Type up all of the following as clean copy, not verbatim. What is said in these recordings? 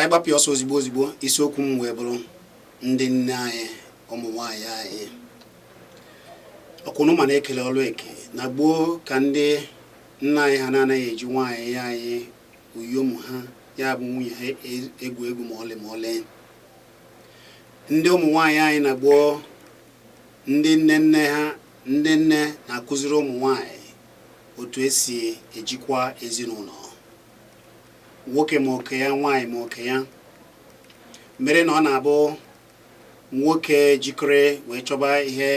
Anyị gbapụ ya ọsọ ozigbo ozigbo. Isiokwu m wee bụrụ ndị nne anyị, ụmụ nwaanyị anyị. Ọkwụnụ ma na-ekele ọlụ eke na gboo ka ndị nna anyị ha na-anaghị eji nwaanyị anyị uyom ha, ya bụ nwunye ha, egwu egwu ma ọlị ma ọlị. Ndị ụmụ nwaanyị anyị na gboo, ndị nne nne ha, ndị nne na-akụziri ụmụ nwaanyị otu esi ejikwa ezinụlọ, nwoke ma oke ya, nwaanyị ma oke ya. Mere na ọ na-abụ nwoke jikere wee chọba ihe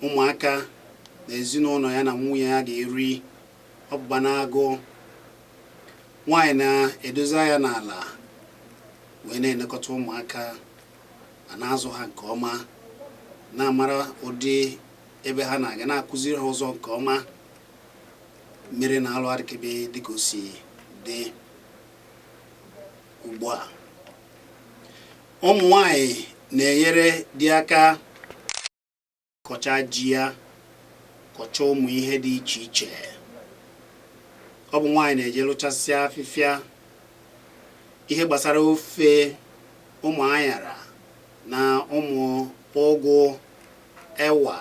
ụmụaka na ezinụlọ ya na nwunye ya ga-eri, ọpụba na-agụ, nwaanyị na-edozi anya n'ala wee na-elekọta ụmụaka ma na-azụ ha nke ọma, na-amara ụdị ebe ha na-aga, na-akụziri ha ụzọ nke ọma. Mere na alụ adịkebe dịka o si dị ugbu a. Ụmụ nwanyị na-enyere di aka kọchaa ji ya, kọchaa ụmụ ihe dị iche iche. Ọ bụ nwaanyị na-eje lụchasịa afịfịa, ihe gbasara ofe, ụmụ anyara na ụmụ ụgụ, ewa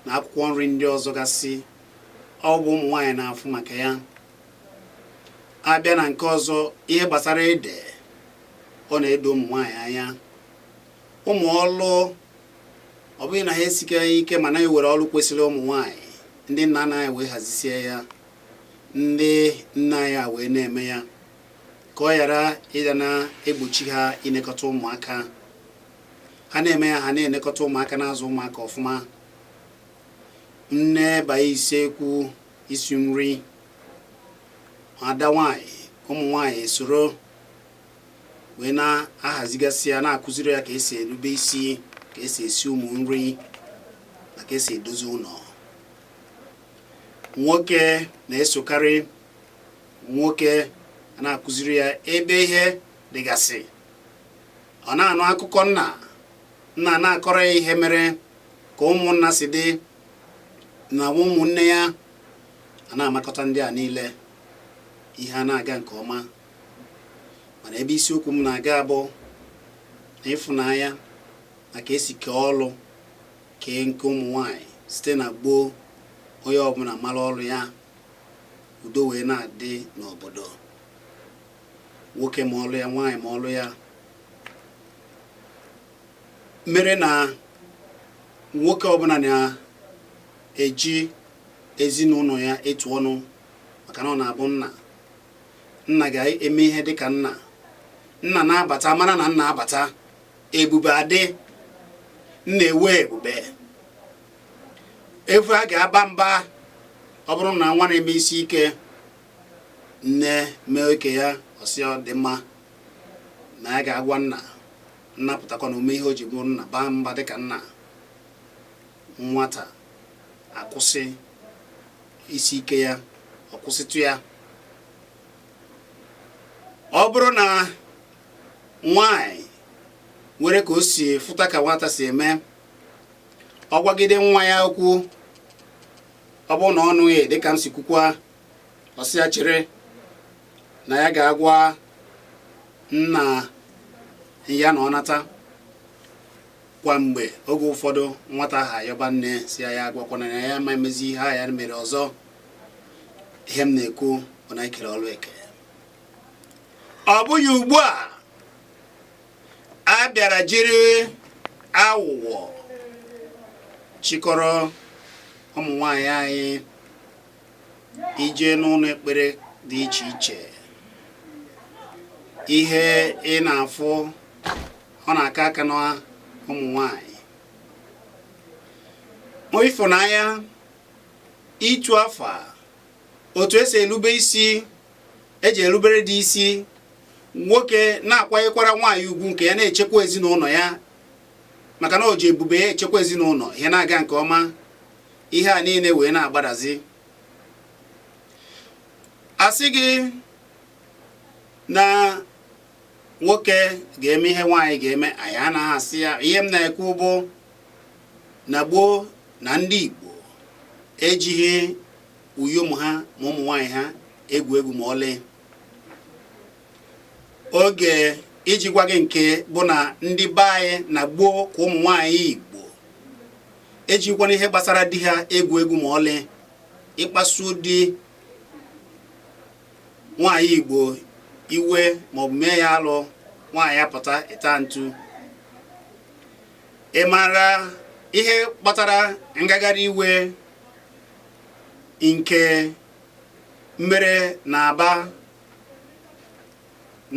na akwụkwọ nri ndị ọzọ gasị. Ọ bụ ụmụ nwaanyị na-afụ maka ya. Abịa na nke ọzọ, ihe gbasara ede, ọ na-edo ụmụ nwaanyị anya. Ụmụ ọlụ, ọ bụghị na ha esikeghị ike, mana ewere ọlụ kwesịrị ụmụ nwaanyị. Ndị nna nna anyị wee hazisie ya, ndị nna anyị a wee na-eme ya ka ọ ghara ịda na-egbochi ha ilekọta ụmụaka. Ha na-eme ya, ha na-elekọta ụmụaka, na-azụ ụmụaka ọfụma. Nne banye isekwu isi nri, ada nwanyị, ụmụ nwanyị esoro wee na-ahazigasị ya, na-akụziri ya ka esi erube isi, ka esi esi ụmụ nri na ka esi edozi ụlọ. Nwoke na-esokarị nwoke na-akụziri ya ebe ihe dịgasị. Ọ na-anụ akụkọ nna nna na-akọrọ ya ihe mere ka ụmụnna si dị na ụmụnne ya, a na-amakọta ndị a niile, ihe a na-aga nke ọma. Mana ebe isiokwu m na-aga bụ na ịfụnanya na ka esi kee ọlụ, kee nke ụmụ nwanyị site na gboo, onye ọbụla mara ọrụ ya, udo wee na-adị n'obodo. Nwoke ma ọlụ ya, nwaanyị ma ọlụ ya. Mere na nwoke ọbụla na-eji ezinụlọ ya etu ọnụ, maka na ọ na-abụ nna nna ga-eme ihe dịka nna nna na-abata, mara na nna abata, ebube adị, nna ewe ebube efu a ga-aba mba. Ọ bụrụ na nwa na-eme isi ike, nne mee oke ya, ọsị ọ dị mma na ya ga-agwa nna, nna pụtakwa na ome ihe o ji bụrụ nna, baa mba dịka nna, nwata akwụsị isi ike ya, ọ kwụsịtụ ya. Ọ bụrụ na nwanyị nwere ka o si fụta ka nwata si eme, ọ gwagide nwa ya okwu, ọ bụrụ na ọ nụghị, dịka m si kwukwa, ọ sị ya chere na ya ga-agwa nna ya na ọ nata. Kwa mgbe oge ụfọdụ, nwata ahụ ayọba nne, si ya ya agwakwana na ya ma emezi ihe a ya mere ọzọ. Ihe m na-ekwu bụ na ekere ọlụ eke. Ọ bụghị ugbu a a bịara jiri aghụghọ chịkọrọ ụmụ nwanyị anyị ije n'ụlọ ekpere dị iche iche. Ihe ị na-afụ, ọ na-aka aka na ụmụ nwanyị ịfụnanya, ịtụ afa, otu esi erube isi, eji erubere dị isi, nwoke na-akwanyekwara nwaanyị ugwu nke ya, na-echekwa ezinụlọ ya, maka na o ji ebube ya echekwa ezinụlọ, ihe na-aga nke ọma. Ihe a niile wee na-agbadazi. Asị gị na nwoke ga-eme ihe nwaanyị ga-eme, anyị anaghị asị ya. Ihe m na-ekwu bụ na gboo na ndị Igbo ejighị uyom ha ma ụmụ nwaanyị ha egwu egwu ma ọlị. Oge iji gwa gị nke bụ na ndị be anyị na gboo ka ụmụ nwaanyị Igbo ejikwana ihe gbasara di ha egwu egwu ma ọlị. Ịkpasu di nwaanyị Igbo iwe maọbụ mee ya alụ, nwaanyị apụta ịta ntu. Ị maara ihe kpatara ngagharị iwe nke mere n'Aba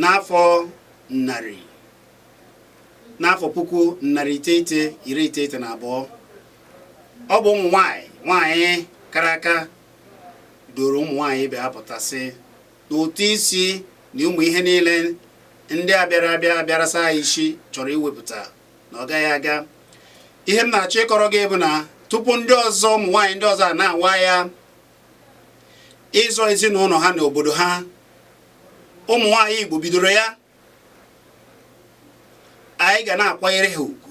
n'afọ 1992? Ọ bụ ụmụ nwanyị nwanyị kara aka doro ụmụ nwaanyị ibe ha pụtasị na ụtụ isi na ụmụ ihe niile ndị a bịara abịa bịarasa anyị isi chọrọ iwepụta na ọ gaghị aga. Ihe m na-achọ ịkọrọ gị bụ na tupu ndị ọzọ, ụmụ nwaanyị ndị ọzọ a na-awa ya ịzọ ezinụlọ ha na obodo ha, ụmụ nwaanyị Igbo bidoro ya. Anyị ga na-akwanyere ha ugwu,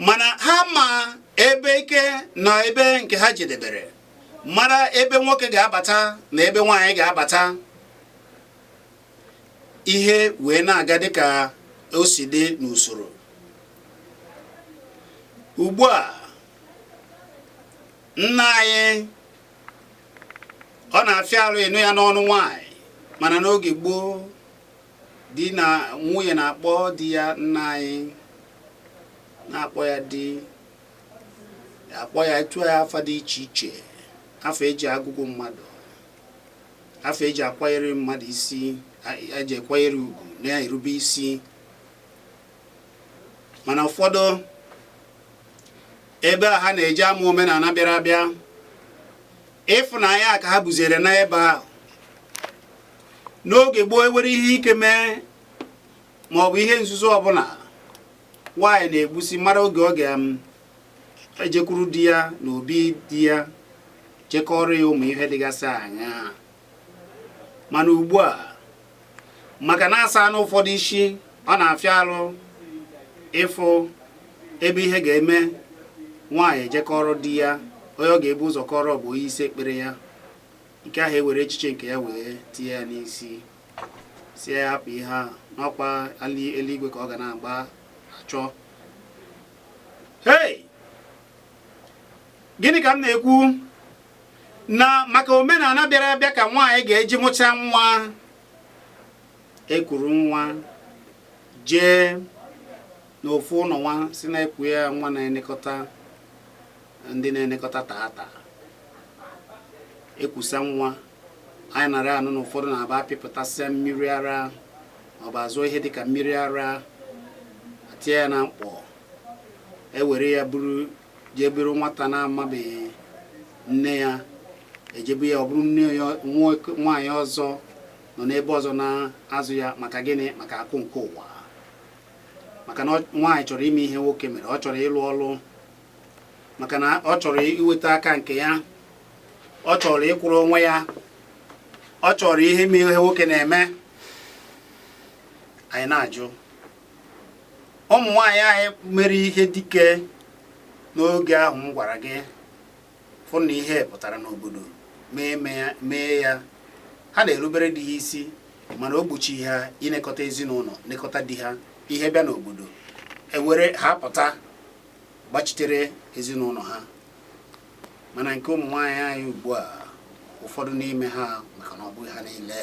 mana ha ma ebe ike na ebe nke ha jedebere, mara ebe nwoke ga-abata na ebe nwaanyị ga-abata, ihe wee na-aga dịka o si dị n'usoro. Ugbu a, nna anyị, ọ na-afịa arụ ịnụ ya n'ọnụ nwaanyị, mana n'oge gboo, di na nwunye na-akpọ di ya nna anyị, na-akpọ ya di, akpọ ya etu ya afa dị iche iche, afa eji agụgụ mmadụ, afa eji akwanyere mmadụ isi, eji akwanyere ugwu, na-erube isi. Mana ụfọdụ ebe a ha na-eji amụ omenala bịara abịa, ịfụnanya ka ha buzere n'ebe ahụ. N'oge gboo, ewere ihe ike mee ma ọ bụ ihe nzuzo ọbụla, nwaanyị na-egbusi mara oge ọ ga-ejekwuru di ya na obi di ya jekọrọ ya ụmụ ihe dịgasị anya. Mana ugbu a, maka na asa anụ ụfọdụ isi, ọ na-afịa arụ ịfụ ebe ihe ga-eme nwaanyị ejekọrọ di ya. Onye ọ ga-ebu ụzọ kọrọ bụ onye isi ekpere ya. Nke ahụ ewere echiche nke ya wee tinye ya n'isi, si ya hapụ ihe ahụ n'ọkwa eluigwe ka ọ ga na-agba achọ. Hei, gịnị ka m na-ekwu? Na maka omenala bịara abịa ka nwaanyị ga-eji mụcha nwa, ekuru nwa jee n'ofu ụlọ nwa, si na-ekwu ya nwa na-elekọta ndị na-elekọta tata ekwusa nwa. Anyị nara anụ na ụfọdụ na-aba apịpụtasịa mmiri ara maọbụ azụ ihe dịka mmiri ara, atinye ya na mkpọ, ewere ya buru jee buru nwata na-amabeghị nne ya, ejebu ya, ọ bụrụ nne ya nwaanyị ọzọ nọ n'ebe ọzọ na-azụ ya. Maka gịnị? Maka akụ nke ụwa, maka na nwaanyị chọrọ ime ihe nwoke mere, ọ chọrọ ịlụ ọlụ, maka na ọ chọrọ iweta aka nke ya, ọ chọrọ ịkwụrụ onwe ya, ọ chọrọ ihe ime ihe nwoke na-eme. Anyị na-ajụ ụmụ nwaanyị anyị mere ihe dike n'oge ahụ m gwara gị, fụ na ihe pụtara n'obodo mee ya. Ha na-erubere di ha isi, mana o gbochighị ha inekọta ezinụlọ, nekọta di ha. Ihe bịa n'obodo, ewere ha pụta gbachitere ezinụlọ ha. Mana nke ụmụ nwaanyị anyị ugbu a, ụfọdụ n'ime ha, maka na ọ bụghị ha niile,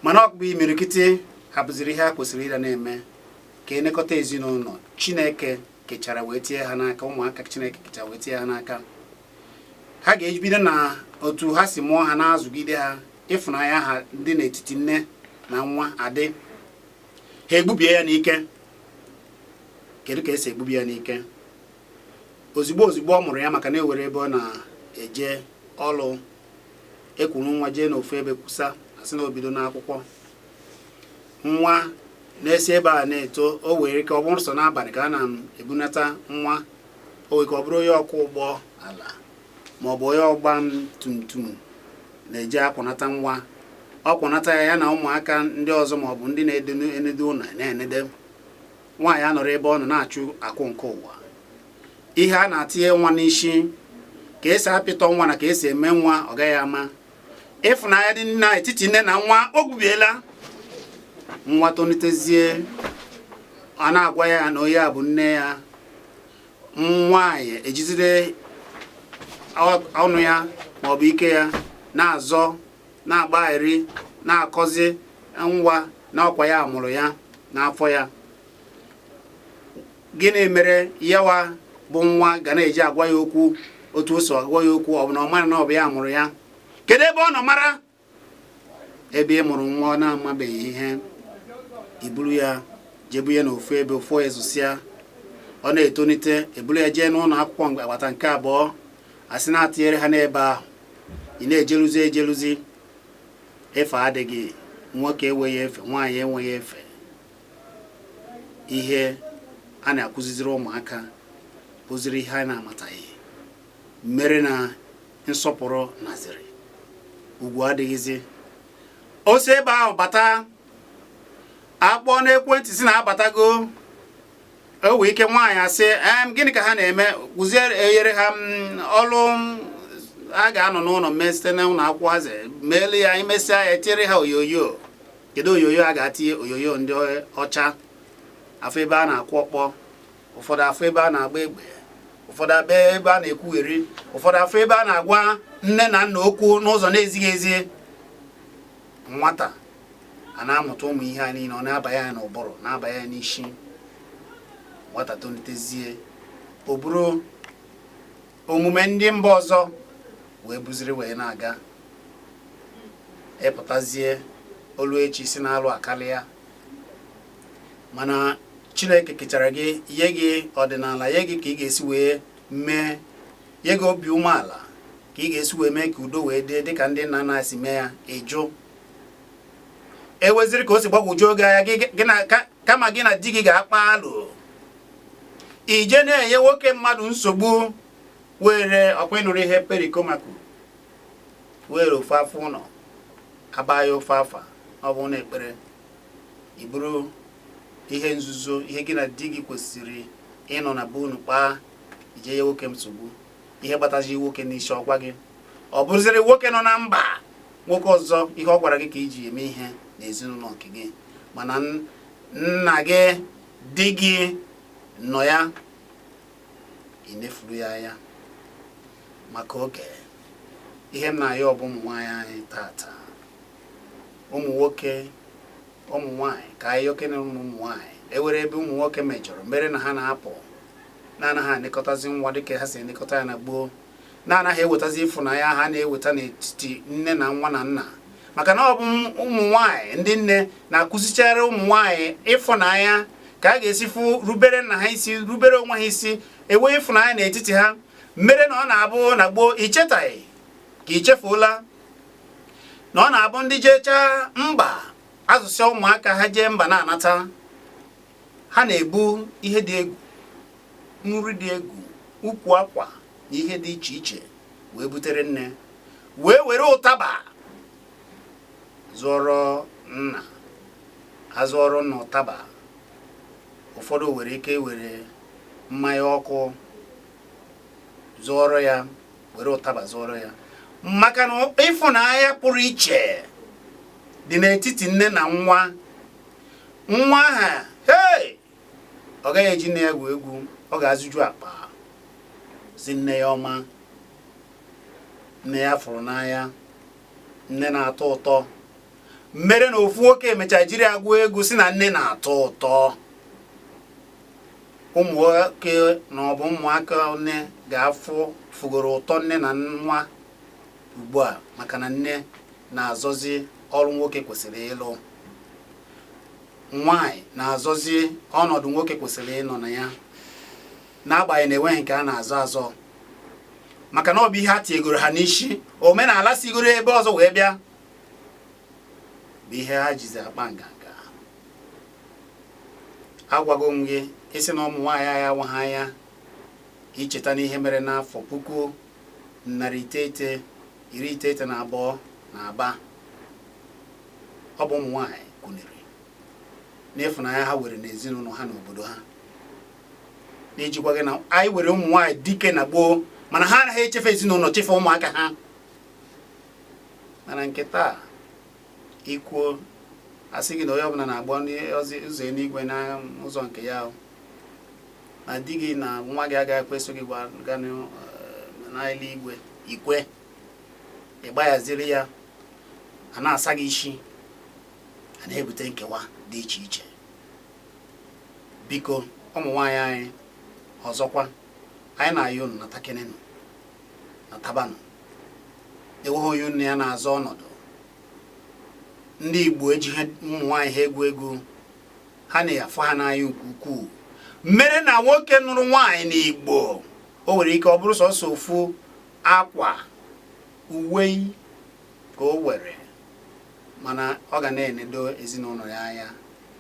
mana ọ bụ imirikiti hapụziri ihe ha kwesịrị ịda na-eme ka enekọta ezinụlọ Chineke kechara wee tie ha n'aka, ụmụaka Chineke kechara wee tie ha n'aka. Ha ga-ebido na otu ha si mụọ ha na-azụgide ha, ịfụnanya ha dị n'etiti nne na nwa adị. Ha egbubie ya n'ike. Kedu ka esi egbubi ya n'ike? Ozugbo ozugbo ọ mụrụ ya, maka na ewere ebe ọ na-eje ọlụ, ekwuru nwa jee n'ofu ebe kwusa, asị na obido n'akwụkwọ. Nwa na-esi ebe a na-eto, o were ike ọ bụrụ sọ n'abalị ka a na-ebunata nwa, o were ka ọ bụrụ onye ọkwọ ụgbọ ala ma ọ bụ onye ọgba tum tum na-eje akwọnata nwa. Ọ kwọnata ya, ya na ụmụaka ndị ọzọ ma ọ bụ ndị na-enedo ụlọ na-enede. Nwaanyị anọrọ ebe ọ nọ na-achụ akụ nke ụwa. Ihe a na-atinye nwa n'isi, ka esi apịtọ nwa na ka esi eme nwa, ọ gaghị ama. Ịfụnanya dị n'etiti nne na nwa o gbubiela. Nwa tolitezie, a na-agwa ya na onye a bụ nne ya. Nwaanyị ejizide ọnụ ya maọbụ ike ya na-azọ, na-agbaghịrị, na-akọzi nwa na ọkwa ya mụrụ ya n'afọ ya. Gịnị mere yawa bụ nwa ga na-eji agwa ya okwu otu o si agwa ya okwu? Ọ bụ na ọ mara na ọ bụ ya mụrụ ya? Kedu ebe ọ nọ mara? Ebe ị mụrụ nwa ọ na-amabeghị ihe, iburu ya jebu ya n'ofu ebe, ofu ya zụsịa, ọ na-etolite, eburu ya jee n'ụlọ akwụkwọ agbata nke abụọ, asị na-atụnyere ha n'ebe ahụ. Ị na-ejeruzi ejeruzi, efe adịghị, nwoke enweghị efe, nwaanyị enweghị efe. Ihe a na-akụziziri ụmụaka bụziri ihe a na-amataghị, mere na nsọpụrụ naziri, ugwu adịghịzi. O si ebe ahụ bata, akpọọ n'ekwentị si na abatago, o nwee ike nwaanyị asị em, gịnị ka ha na-eme? Kụziere enyere ha ọrụ a ga-anọ n'ụlọ mee site n'ụlọ akwụkwọ. Hazi meelu ya, imesịa ya, tinyere ha onyonyo. Kedu onyonyo a ga-atinye? Onyonyo ndị ọcha, afọ ebe a na-akwụ ọkpọ, ụfọdụ afọ ebe a na-agba egbe, ụfọdụ abịa ebe a na-ekwugheri, ụfọdụ afọ ebe a na-agwa nne na nna okwu n'ụzọ na-ezighị ezi. Nwata a na-amụta ụmụ ihe a niile, ọ na-abanye ya n'ụbụrụ, na-abanye ya n'isi. Nwata tolitezie, o buru omume ndị mba ọzọ wee buziri wee na-aga. Ịpụtazie olu echi si na-alụ akarịa. Mana Chineke kechara gị, nye gị ọdịnala, nye gị ka ị ga-esi wee mee, nye gị obi umeala ka ị ga-esi wee mee ka udo wee dị, dịka ndị nna nna si mee ya. Ịjụ eweziri ka o si gbagwoju oge anya gị na kama gị na di gị ga-akpa alụ, ije na-enye nwoke mmadụ nsogbu. Were ọkwa ịnụrụ ihe Pericoma kwuru, were ofu afọ ụlọ aba ya ofu afa, ọ bụ na ekpere iburu ihe nzuzo, ihe gị na di gị kwesịrị ịnọ na be unu kpaa, ije nye nwoke nsogbu. Ihe gbatazi nwoke n'isi, ọgwa gị, ọ bụrụziri nwoke nọ na mba nwoke ọzọ, ihe ọ gwara gị ka iji eme ihe n'ezinụlọ nke gị. Mana nna gị, di gị nọ ya, ị nefuru ya anya maka oge. Ihe m na-ayọ bụ ụmụ nwaanyị anyị tata, ụmụ nwoke, ụmụ nwaanyị, ka anyị yọkene ụmụ nwaanyị. Ewere ebe ụmụ nwoke mejọrọ mere na ha na-apụ, na-anaghị anekọtazi nwa dịka ha si elekọta ya na gboo, na-anaghị ewetazi ịfụnanya ha na-eweta n'etiti nne na nwa na nna, maka na ọ bụ ụmụ nwaanyị ndị nne na-akụzichara ụmụ nwaanyị ịfụnanya, ka a ga-esi fụ rubere nna ha isi, rubere onwe ha isi, enwe ịfụnanya n'etiti ha. Mere na ọ na-abụ na gboo, ichetaghị ka ichefuola na ọ na-abụ ndị jechaa mba azụsịa ụmụaka ha jee mba na-anata, ha na-ebu ihe dị egwu, nri dị egwu, ukwu akwa na ihe dị iche iche wee butere nne, wee were ụtaba zụọrọ nna, azụọrọ nna ụtaba. Ụfọdụ nwere ike were mmanya ọkụ zụọrọ ya, were ụtaba zụọrọ ya, maka na ịfụnanya pụrụ iche dị n'etiti nne na nwa. Nwa ahụ, hei, ọ gaghị eji nne ya egwu egwu, ọ ga-azụju akpa si nne ya ọma, nne ya fụrụ n'anya, nne na-atọ ụtọ. Mere na ofu nwoke emechaa jiri agụ egwu si na nne na-atọ ụtọ. Ụmụ nwoke na ọ bụ ụmụaka nne ga-afụ fugoro ụtọ nne na nwa ugbu a, maka na nne na-azọzi ọrụ nwoke kwesịrị ịlụ, nwaanyị na-azọzi ọnọdụ nwoke kwesịrị ịnọ na ya, n'agbanyeghị na enweghị nke a na-azọ azọ, maka na ọ bụ ihe a tinyegoro ha n'isi. Omenala sigoro ebe ọzọ wee bịa bụ ihe ha jizi akpa nganga. Agwago m gị, isi na ụmụ nwaanyị agha nwa ha anya icheta n'ihe mere n'afọ 1992 na Aba. Ọ bụ ụmụ nwaanyị kwuniri n'ịfụnanya ha were n'ezinụlọ ha na obodo ha, n'ijikwa gị na anyị were ụmụ nwaanyị dike na gboo, mana ha anaghị echefe ezinụlọ, chefe ụmụaka ha. Mana nke taa, ikwuo, asị gị na onye ọbụla na-agba ụzọ eluigwe na ụzọ nke ya, na di gị na nwa gị agaghị ekwe so gị gaa n'eluigwe. Ikwe ịgbaghaziri ya, a na-asa gị isi, a na-ebute nkewa dị iche iche. Biko, ụmụ nwaanyị anyị, ọzọkwa, anyị na-ayọ unu, natakenenụ, natabanụ. Enweghị onye unu ya na-azọ ọnọdụ. Ndị Igbo ejighị ụmụ nwaanyị ha egwu egwu. Ha na-afụ ha n'anya nke ukwuu, mere na nwoke nụrụ nwaanyị n'Igbo, o nwere ike ọ bụrụ sọsọ ofu akwa uwe ka o were, mana ọ ga na-enedo ezinụlọ ya anya.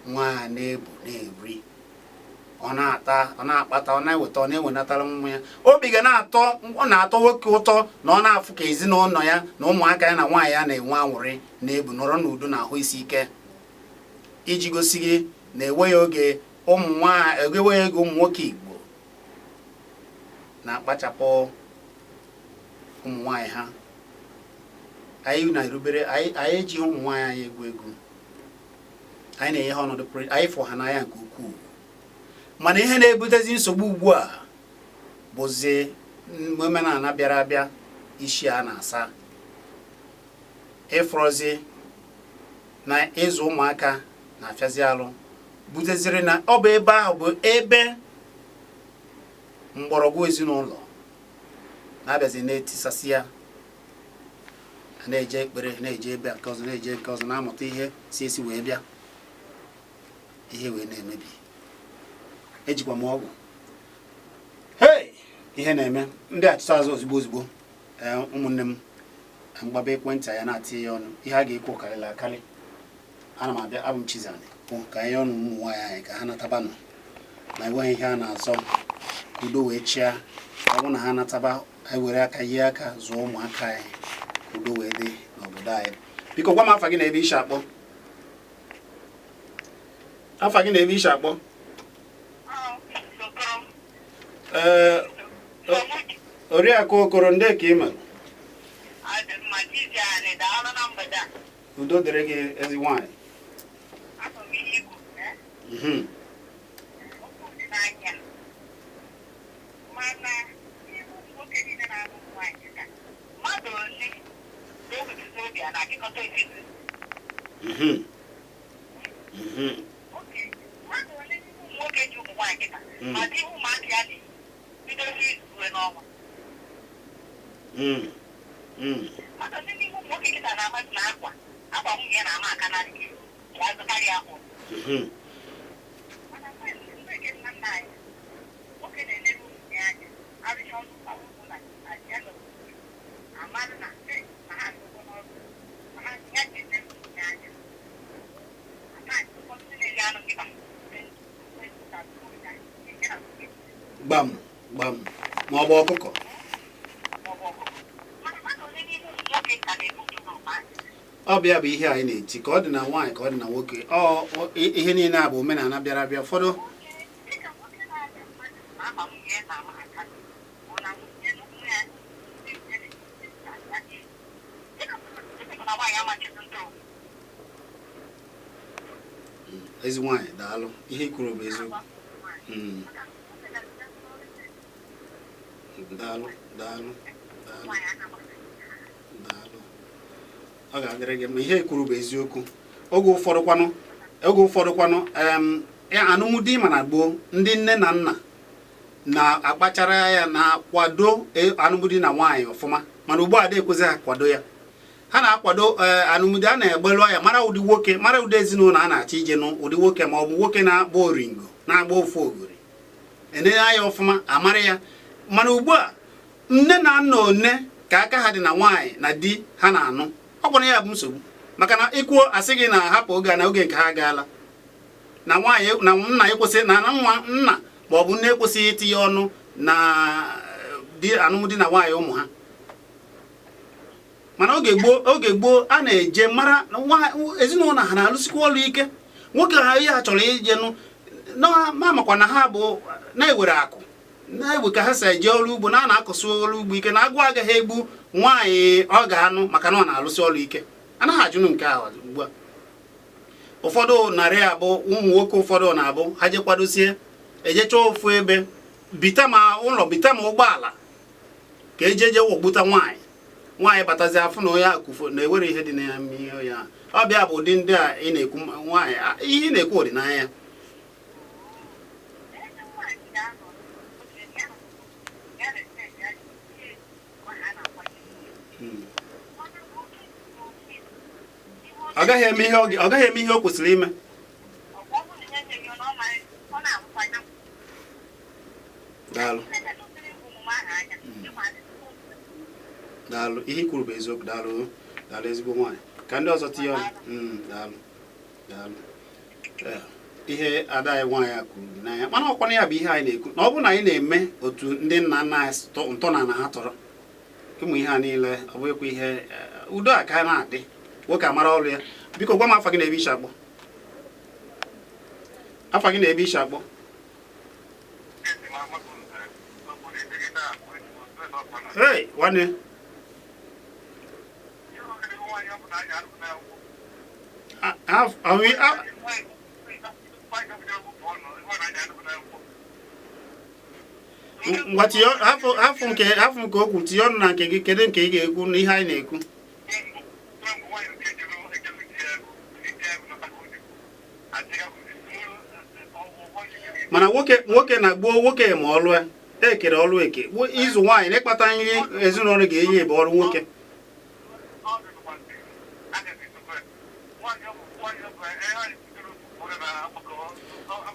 Nwa ya na-ebu na-eri, ọ na-ata, ọ na-akpata, ọ na-eweta, ọ na-ewenatara nwa ya. Obi ga na-atọ, ọ na-atọ nwoke ụtọ na ọ na-afụ ka ezinụlọ ya na ụmụaka ya na nwaanyị ya na-enwe anwụrị, na-ebu, nọrọ n'udo na ahụ isi ike. Iji gosi gị na enweghị oge ụmụ nwaanyị, enweghị oge ụmụ nwoke Igbo na-akpachapụ ụmụ nwaanyị ha. Anyị na-erubere, anyị ejighị ụmụ nwaanyị anyị egwu egwu. Anyị na-enye ha ọnọdụ pụrụ, anyị fụ ha n'anya nke ukwuu. Mana ihe na-ebutezi nsogbu ugbu a bụzi omenala bịara abịa, isi a na-asa, ịfụrọzi na ịzụ ụmụaka na-afịazi alụ, buteziri na ọ bụ ebe ahụ bụ ebe mgbọrọgwụ ezinụlọ na-abịazi na-etisasị ya. A na-eje ekpere, na-eje ebe nke ọzọ, na-eje nke ọzọ, na-amụta ihe si esi wee bịa, ihe wee na-emebi. Ejikwa m ọgwụ. Hei, ihe na-eme ndị achịcha azụ ozugbo ozugbo. Ụmụnne m, mgbaba ekwentị ya na-atinye ya ọnụ, ihe a ga-ekwu karịrị akarị. Ana m abịa. Abụ m Chizani. Ka anyị ọnụ ụmụ nwaanyị anyị ka ha natabanụ, na enweghị ihe a na-azọ, ka udo wee chịa. Ọ bụrụ na ha nataba, anyị were aka yie aka zụọ ụmụaka anyị, ka udo wee dị n'obodo anyị. Biko, gwa m afa gị na ebe isi akpọ. Afa gị na ebe isi akpọ. Ee, Oriakụ Okoro, ndị ka ị mere? Udo dịrị gị, ezi nwaanyị. Mana ihe ụmụ nwoke niile na-alụ ụmụ nwaanyị ka mmadụ ole na-ewetụta obi a na-achịkọta ezinụlọ? Oke mmadụ ole n'ime ụmụ nwoke ji ụmụ nwaanyị kịta ma dị ụmụaka ya na-bido n'izu ruo n'ọnwa? Mmadụ ole n'ime ụmụ nwoke kịta na-amasị na akwa akwa nwunye ya na-ama aka na ya azụkarị akwa? Mana mgbe nke nna nna anyị, nwoke na-elere ụmụ ya anya, arụcha ọrụ ụlọ na ya nọ, amadụ na na ha arụgo n'ọrụ ma ha ya ga-elere ụmụ ya anya. Ụfọdụ ndị na-eri anụ nkịta. Gbam gbam, ma ọ bụ ọkụkọ. Maọbụ ọkụkọ. Mana mmadụ ole n'ime ụmụ nwoke ka na-ebu ụzọ n'ụba? Ọ bịa bụ ihe anyị na-eti, ka ọ dị na nwaanyị, ka ọ dị na nwoke. Ọ ihe niile a bụ omenala bịara abịa ụfọdụ. Dịka nwoke na-abịa mmadụ na-aba nwunye ya na-ama aka, ọ na nwunye na ụmụ ya ndị nwunye na-esi, dịka na nwaanyị amachizi ndị obodo. Ezi nwaanyị, daalụ. Ihe i kwuru bụ eziokwu. Daalụ, daalụ, daalụ, daalụ. Ọ ga-adịrị gị mma. Ihe i kwuru bụ eziokwu. Oge ụfọdụ kwanụ, ya alụmdi ma na gboo, ndị nne na nna na-akpachara ya na-akwado alụmdi na nwaanyị ọfụma, mana ugbu a ekwezi ha kwado ya. Ha na-akwado alụmdi, a na-egbelu ya, mara ụdị nwoke, mara ụdị ezinụlọ a na-achọ ije nụ, ụdị nwoke, ma ọ bụ nwoke na-agba oringo, na-agba ofu ogori, enye ya ọfụma, amara ya. Mana ugbu a, nne na nna one ka aka ha dị na nwaanyị na di ha na-anụ? Ọ gwara ya bụ nsogbu, maka na ikwuo, asị gị na hapụ oge a, na oge nke ha agaala, na nwaanyị na nna ekwesị na nwa nna ma ọ bụ nne ekwesịghị itinye ọnụ na di, alụmdi na nwaanyị ụmụ ha. Mana oge gboo a na-eje mara ezinụlọ ha na-alụsikwa ọlụ ike, nwoke ha ihe ha chọrọ ije nụ, ma makwa na ha bụ na-ewere akụ. Na-egbu ka ha si eje ọrụ ugbo na a na-akọsị ọrụ ugbo ike, na agụụ agaghị egbu nwaanyị ọ ga-anụ maka na ọ na-alụsị ọrụ ike. Anaghị ajụnụ nke a ugbu a. Ụfọdụ narị abụ ụmụ nwoke, ụfọdụ na-abụ ha je kwadosie, ejecha ofu ebe bita ma ụlọ, bita ma ụgbọala, ka eje je wọgbuta nwaanyị. Nwaanyị batazi afụ na onye akụfo na ewere ihe dị na ya, ihe ya ọbịa bụ ụdị ndị a ị na-ekwu. Nwaanyị ihe ị na-ekwu ọdịnaya. Ebe nwaanyị ga-anọ oge ya ya respect ya, ihe ha na-akwanye. Mana nwoke n'onwe ya, ihe Ọ gaghị eme ihe ọ gaghị eme ihe o kwesịrị ime. Ọ bụ na ya enyeghị, ọ ọ na-arụkwa ya. Daalụ. Na-emetụtara omume ahụ anya ịma. Daalụ, ihe i kwuru bụ eziokwu. Daalụ, daalụ, ezigbo nwaanyị. Ka ndị ọzọ tinye ọnụ. Daalụ, daalụ. Ee, ihe ada anyị nwaanyị a kwuru dị n'anya, mana ọkwana ya bụ ihe anyị na-ekwu na ọ bụrụ na anyị na-eme otu ndị nna nna anyị ntọala ha tọrọ ụmụ ihe a niile, ọ bụghịkwa ihe udo a ka na-adị. Nwoke amara ọrụ ya. Biko gwa m afa gị na ebe ishi akpọ. Afa gị na ebe ishi akpọ. Hey, nwanne. Ngwa, tinye hafụ nke okwu, tinye ọnụ na nke gị. Kedu nke ị ga-ekwu na ihe anyị na-ekwu? Mana nwoke na gboo, nwoke ma ọlụ ya ekere ọlụ eke. Ịzụ nwaanyị na ịkpata nri ezinụlọ ga-enye bụ ọrụ nwoke.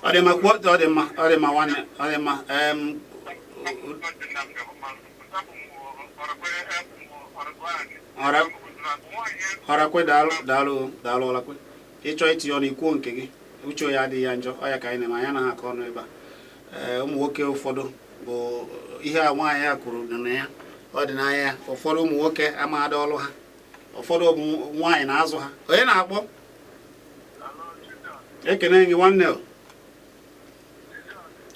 Ọ dị mma, kwuo. Ọ dị mma, ọ dị mma, nwanne, ọ dị mma. Ọrakwe, daalụ, daalụ, daalụ, Ọrakwe. Ịchọ itinye ọnụ, ikwuo nke gị. Uche ya adịghị ya njọ. Ọ ya ka anyị na-eme, anyị anaghị akọ ọnụ ebe a. Ee, ụmụ nwoke ụfọdụ bụ ihe a nwaanyị a kwuru dị na ya, ọ dị n'anya ya. Ụfọdụ ụmụ nwoke amaghadị ọrụ ha, ụfọdụ ụmụ nwaanyị na-azụ ha. Onye na-akpọ? Ekene gị, nwanne o.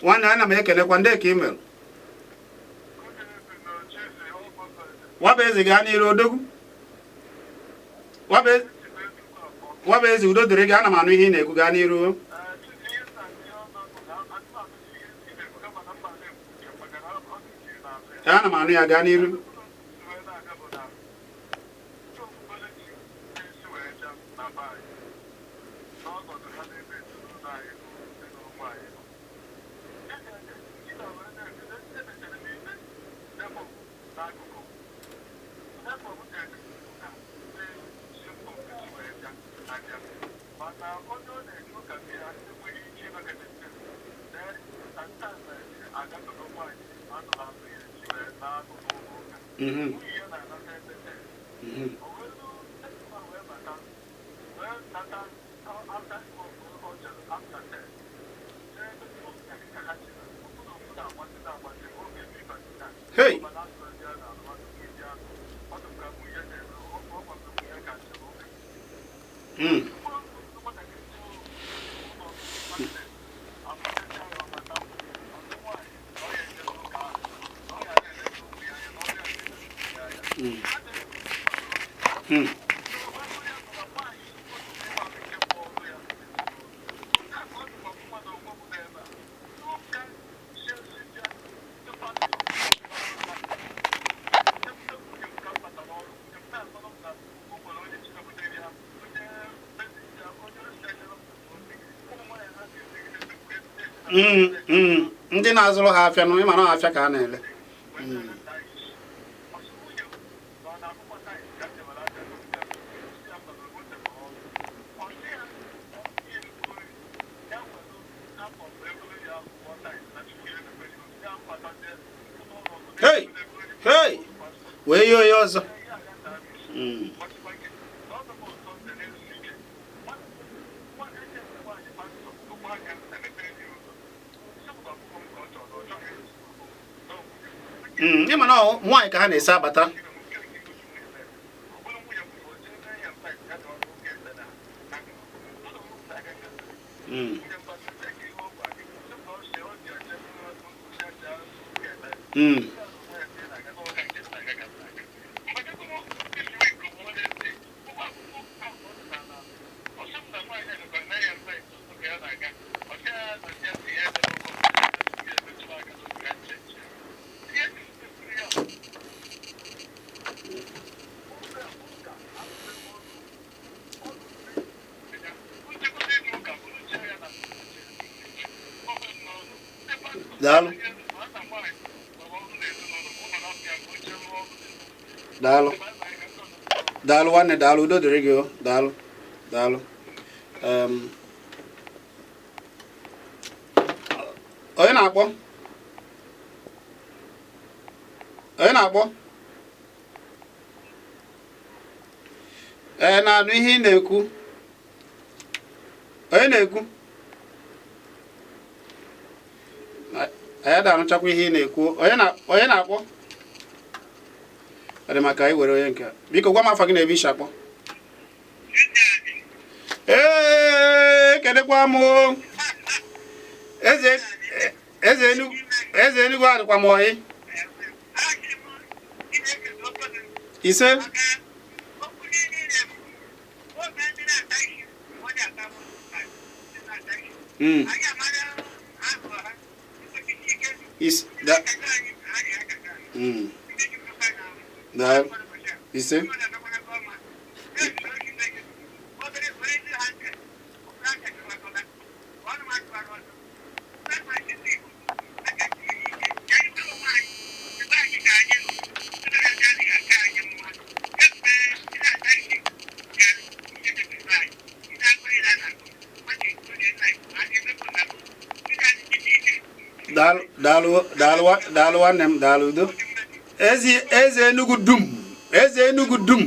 Nwanne, ana m ekenekwa ndị ka ị mere. Nwaba eze, gaa n'iru, odogwu. Nwaba eze, udo dịrị gị. Ana m anụ ihe ị na-ekwu, gaa n'iru. Ana m anụ ya, gaa n'iru. Mhm. Hey! Ndị na-azụrụ ha afịa nụ, ịma na afịa ka a na-ele. Hey! Hey! Wee yie onye ọzọ. Ịma na ọ nwaanyị ka ha na-esi abata. Daalụ, daalụ, daalụ nwanne, daalụ. Udo dịrị gị o. Daalụ, daalụ. Onye na-akpọ? Onye na-akpọ? Ee, na-anụ ihe ị na-ekwu. Onye na-ekwu? Anyị ada anụchakwa ihe ị na-ekwu. Onye na-akpọ? Ọ dị maka anyị were onye nke a. Biko gwa m afa gị na ebe i si akpọ. Ee, kedekwa m o. Eze, eze Enugu, eze Enugu, adịkwa m ọyị ise. Is da da ise. Daalụ, daalụ, daalụ, daalụ nwanne m, daalụ. Udo. Eze, eze Enugu dum, eze Enugu dum.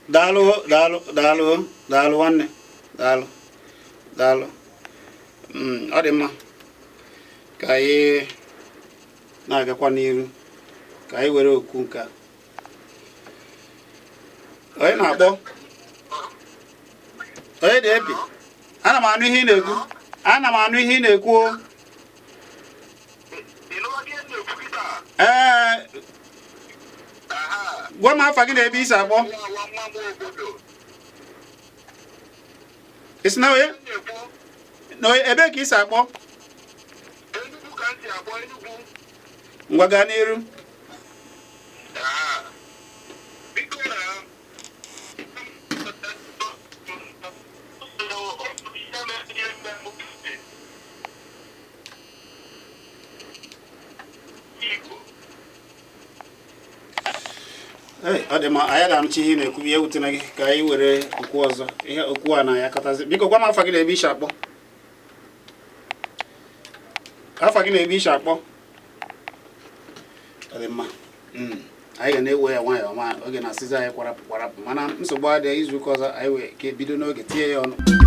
Daalụ, daalụ, daalụ, daalụ nwanne, daalụ, daalụ. Ọ dị mma ka anyị na-agakwa n'iru, ka anyị were okwu nke a. Onye na-akpọ? Onye dị epi? Ana m anụ ihe ị na-ekwu, ana m anụ ihe ị na-ekwu o. Ee, gwa m afa gị na ebe i si akpọ. Ị sị na onye na ebe ka i si akpọ? Ngwa, gaa n'iru. Ọ dị mma, anyị ga-anụcha ihe ị na-ekwu. Ihe wutena gị, ka anyị were okwu ọzọ. Ihe okwu a na ya kọtazi. Biko gwa m afa gị na ebe i si akpọ. Afa gị na ebe i si akpọ. Ọ dị mma. Anyị ga na-ewe ya nwayọọ nwayọọ. Oge na-asịzi anyị kwarapụ kwarapụ, mana nsogbu adịghị. Izu ụka ọzọ anyị wee ka ebido n'oge tinye ya ọnụ.